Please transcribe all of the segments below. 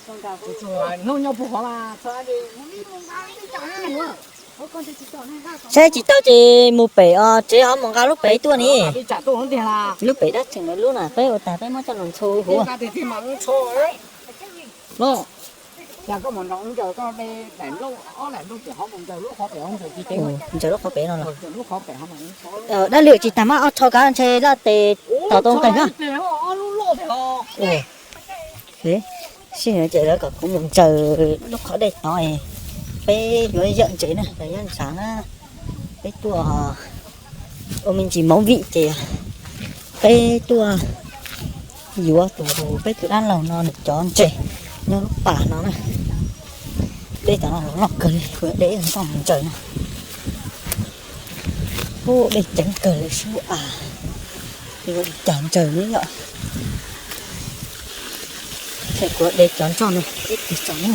Saib tsis tau ces mus pem os, tsev ho mus nqa lub pem tuaj ni. Lub pem dab tsi lub na, peb ua tas peb muab coj los ntxhua huv. Ntsaws lub qhov pem no los. Dab lwm tsis tas mas ob tsho kav ntshe laj tes tom tau nqes na. Sij hawm ces lawv kom kuv mus ntsaws lub qhov dej tod, peb yuav yawm ntses na, yawm ntsav na. Peb tuaj ua me ntsis movie ces peb tuaj yuav tus, peb tus dab laug no nws cov ntses nyob lub pas no na. Dej tam no los loj kawg li, kuv de ib nroj mus ntsaws na. Ub, dej ceev kawg li sub as, yuav li cas ntsaws ne yom. Ces kuv de cov nroj no ib tig tso ne.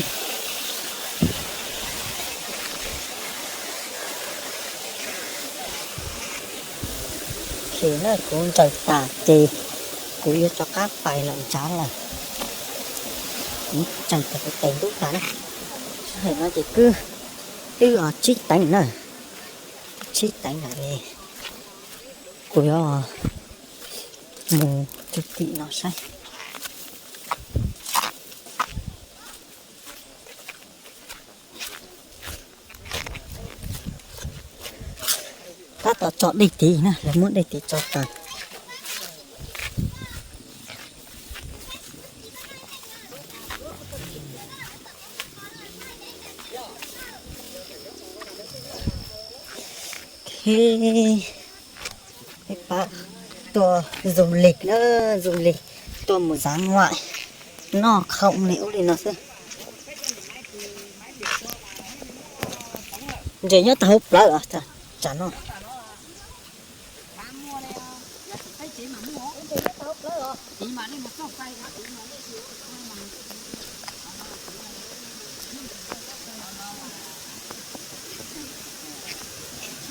Ces na kuv ntsaws tas ces kuv yuav rov qab pais lawm ntsav lawm. Kuv ntsaws tas kuv tes ntub tas na. Sij hawm no ces kwb twb tsib teev na, tsib teev lawm es kuv yuav mus rau tim no saib. Tab tom tso dej tid na, lawv muab dej tid tso tas. Peb pab tuaj du lịch na, du lịch tuaj mus dã ngoại, noj khoom li ub li no xwb. Ntses nyob tag hauv plawv tsam no.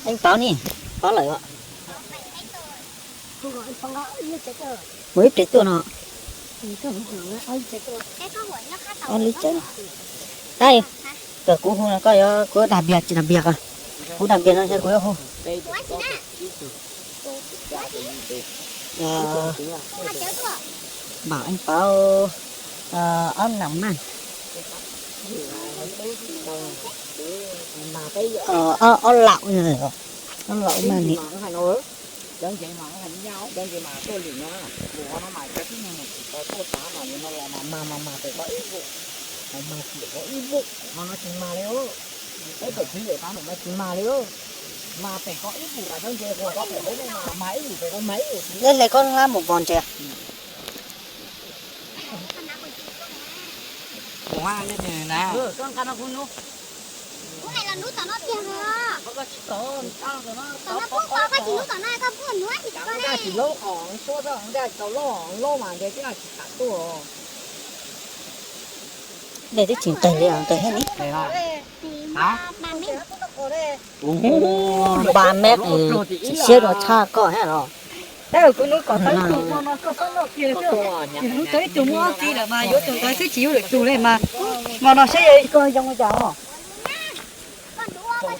Eeb paub ni, paub lawm os. Mus ib pliag tuaj no. Ob lub tsev no. Tab, thaum kuv hu no koj yuav, kuv yuav dag npias tsis dag npias ko. Kuv dag npias no yog kuv yuav hu. Bảo anh Páo, ờ, ốm nặng mà. Ờ, ốm, ốm lậu, ốm lậu mà nè. Lej hle koj hlab mus pos ntses. Dej twb tsis nqig li os, nqig thiab ni. Ba mev, tsis siab dua tshaj koj thiab los. Hnub tau ib tug muab txiv lawm mas yuav tus ntawd xwb tsis yuav lwm tus li mas. Hmo no saib koj zoo li cas os. Kuv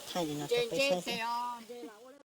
thaij li no rau peb saib xwb.